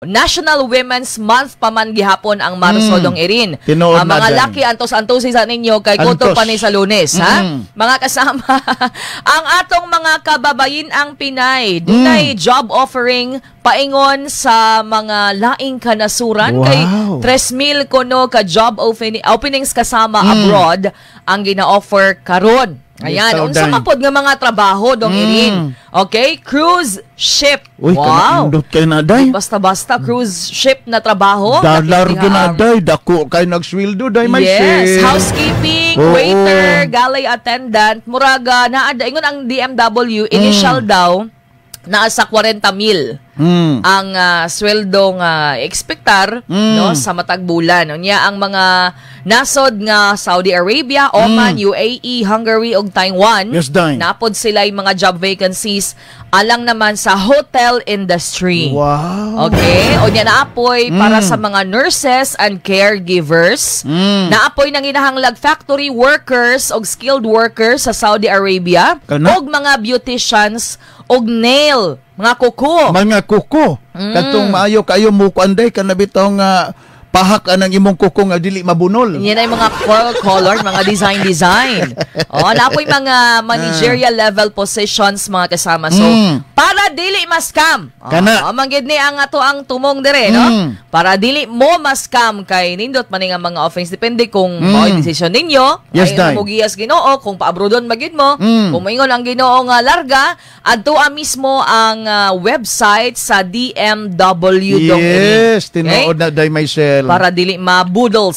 National Women's Month pa man gihapon ang Marso, Dong Erin. Tinuod Ang na mga dyan. laki, antos-antos sa ninyo kay kutob Antos. Pa ni sa Lunes, ha? Mga kasama, ang atong mga kababayin ang Pinay, dunay job offering paingon sa mga laing kanasuran kay 3,000 kuno ka job openings kasama abroad ang gina-offer karon. Ayan, Yes, unsa day. Man pod nga mga trabaho, Dong Erin? Okay, cruise ship. Uy, wow. Kay na day. Basta-basta cruise ship na trabaho. Dalar Nakita gyud na ang- day, dako kay nagsweldo day may Yes, housekeeping, waiter, galley attendant, muraga naa ingon ang DMW initial daw naa sa 40 mil ang sweldo nga expectar no sa matag bulan. Unya ang mga nasod nga Saudi Arabia, Oman, UAE, Hungary ug Taiwan. Yes, day. Napod sila yung mga job vacancies alang naman sa hotel industry. Okay? O niya naapoy para sa mga nurses and caregivers. Naapoy nang inahanglag factory workers og skilled workers sa Saudi Arabia Kana. Og mga beauticians og nail, mga kuko. Mga kuko. Katong maayo kayo mo kuan day kana bitaw nga pahak anang imong kuko nga dili mabunol. Yan ay mga coral color, mga design design. Oh, naapoy mga managerial level positions, mga kasama. So, para dili ma-scam. Kana. Oh, man gid ni ang ato ang tumong dire, no? Para dili mo ma-scam kay nindot man ni nga mga offerings, depende kung mao'y desisyon ninyo. Yes, Ay, day. mo giyas Ginoo kung paabrodon magid mo. Kung moingon ang Ginoo nga larga, adto mismo ang website sa DMW, Dong Erin. Yes, tinuod na day myself. Para dili mabudol.